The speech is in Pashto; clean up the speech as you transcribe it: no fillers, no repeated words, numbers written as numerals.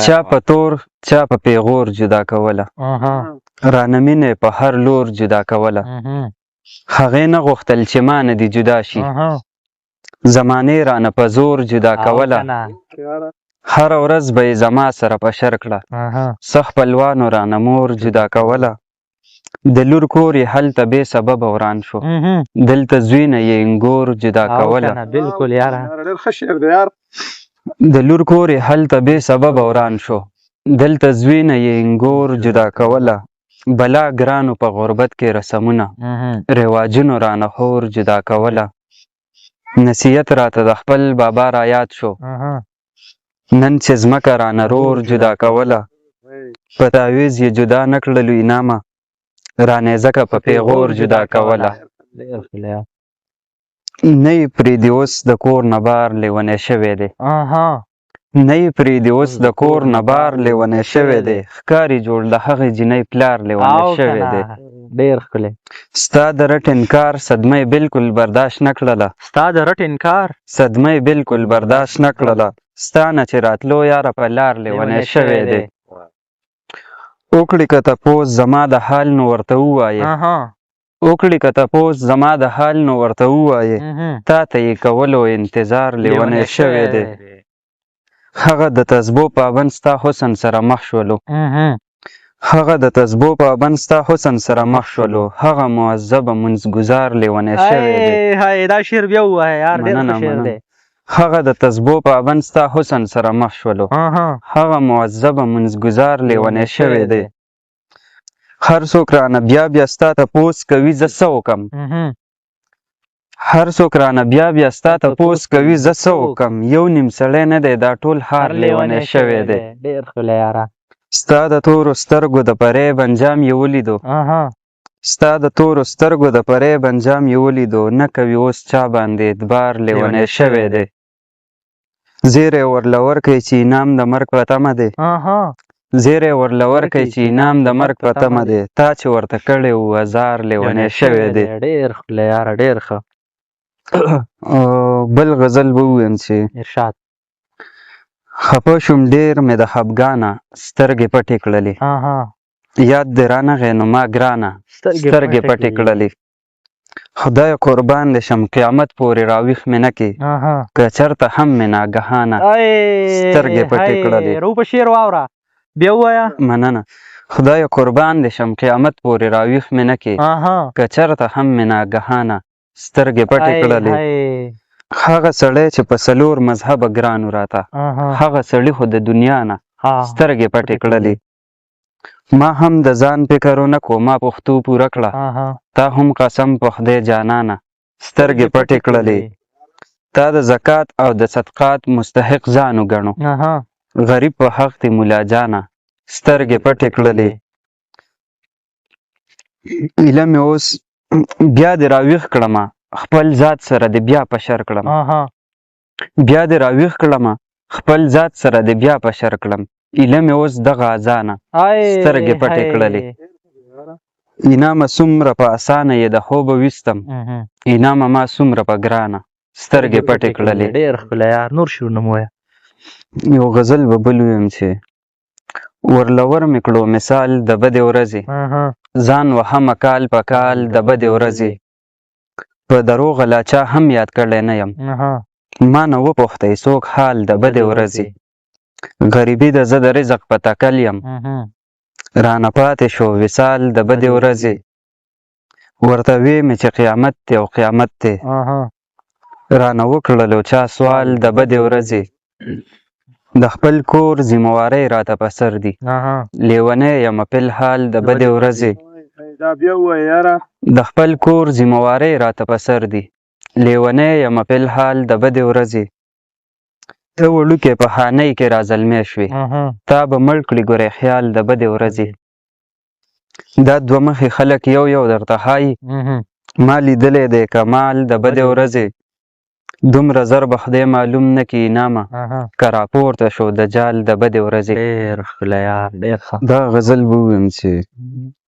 چا په تور چا په پیغور جدا کوله، رانه مینه په هر لور جدا کوله. هغې نه غوښتل چې ما نه دې جدا شي، زمانې رانه په زور جدا کوله. هره ورځ به یې زما سره په شر کړه، څه خپلوانو رانه مور جدا کوله. د لور کور یې هلته بې سببه وران شو، دلته زوی نه یې انګور جدا کوله. بالکل یاره، ډېر ښه شعر دی یار. د لور کور یې هلته بې سببه وران شو، دلته زوی نه یې انګور جدا کوله. بلا ګرانو په غربت کې رسمونه، رواجونو رانه خور جدا کوله. نصیحت راته د خپل بابا را یاد شو، نن چې ځمکه رانه رور جدا کوله. په تعویذ یې جدا نه کړلو انعامه، رانه ځکه په پیغور جدا کوله. نه یې پرېږدي اوس د کور نه بار لیونی شوی دی، نه یې پرېږدي اوس د کور نه بار لیونی شوی دی. ښکاري جوړ د هغې جینۍ پلار لیونی شوی دی. ډېر ښکلی. ستا د رټ انکار صدمه یې بالکل برداشت نه کړله، ستا د رټ انکار صدمه یې بالکل برداشت نه کړله. ستا نه چې راتلو یاره په لار لیونی شوی دی. وکړي که تپوس زما د حال نو ورته ووایې، وکړي که تپوس زما د حال نو ورته ووایې، تا ته یې کولو انتظار لیونی شوی دی. هغه د تسبو پابند ستا حسن سره مخ شولو، هغه د تسبو پابند ستا حسن سره مخ شولو، هغه معذبه منځ ګزار لیونی شوی دی. هاي، دا شعر بیا ووایه یار، ډېر ښه شعر دی. هغه د تسبو پابند ستا حسن سره مخ شولو، هغه معذبه منځ ګزار لیونی شوی دی. هر څوک رانه بیا بیا ستا تپوس کوي زه څه وکم، هر څوک رانه بیا بیا ستا تپوس کوي زه څه وکم، یو نیم سړی نه دی دا ټول ښار لیونی شوی دی. ډېر ښکلی یاره. ستا د تورو سترګو د فریب انجام یې ولیدو، ستا د تورو سترګو د فریب انجام یې ولیدو، نه کوي اوس چا باندې اعتبار لیونی شوی دی. زیری ورله ورکئ چې انعام د مرګ په تمه دی، زیری ورله ورکئ چې انعام د مرګ په تمه دی، تا چې ورته کړی و ازار لیونی شوی دی. ډېر ښکلی یاره، ډېر ښه. بل غزل به ووایم چې ارشاد. خفه شوم ډېر مې د خفګانه سترګې پټې کړلې، یاد دې رانغی نو ما ګرانه سترګې پټې کړلې. خدای قربان دې شم قیامت پورې راویښ مې نه کې، که چرته هم مې ناګهانه سترګې پټې کړلې. رو په شعر واوره بیا ووایه. مننه. خدای قربان دې شم قیامت پورې راویښ مې نه کې، که چرته هم مې ناګهانه سترګې پټې کړلې. هغه سړی چې په څلور مذهبه ګران و راته، هغه سړي خو د دنیا نه سترګې پټې کړلې. ما هم د ځان فکر ونه کو، ما پښتو پوره کړه، تا هم قسم په خدای جانانه سترګې پټې کړلې. تا د زکات او د صدقات مستحق ځان وګڼو، غریب په حق دی مولا جانه سترګې پټې کړلې. ایله مې اوس بیا دې راویښ کړمه، خپل ذات سره دې بیا په شر کړم، بیا دې راویښ کړمه، خپل ذات سره دې بیا په شر کړم، ایله مې اوس دغه اذانه سترګې پټې کړلې. انعامه څومره په اسانه یې د خوبه ویستم، انعامه ما څومره په ګرانه سترګې پټې کړلې. ډېر ښکلی یار، نور شعرونه مو ووایه. یو غزل به بل ووایم چې ورلور مې کړو مثال د بدې ورځې، ځان وهمه کال په کال د بدې ورځې، په دروغه لا چا هم یاد کړی نه یم، ما نه وپوښتئ څوک حال د بدې ورځې، غریبي ده زه د رزق په تکل یم، رانه پاتې شو وصال د بدې ورځې، ورته وې مې چې قیامت دی او قیامت دی، رانه وکړلو چا سوال د بدې ورځې، د خپل کور ذمهوارۍ راته په سر دي، لیونی یم په الحال د بدې ورځې، دا بیا ووایه یاره. د خپل کور ذمهوارۍ راته په سر دي، لیونی یم په الحال د بدې ورځې، ته وړوکی په خانۍ کې را زلمی شوې، تا به مړ کړي ګورې خیال د بدې ورځې، دا دوه مخې خلک یو یو درته ښایي، ما لیدلی دی کمال د بدې ورځې، دومره زر به خدای معلوم نه کړي انعامه، که راپورته شو دجال د بدې ورځې. ډېر ښکلی یار، ډېر ښه. دا غزل به ووایم چې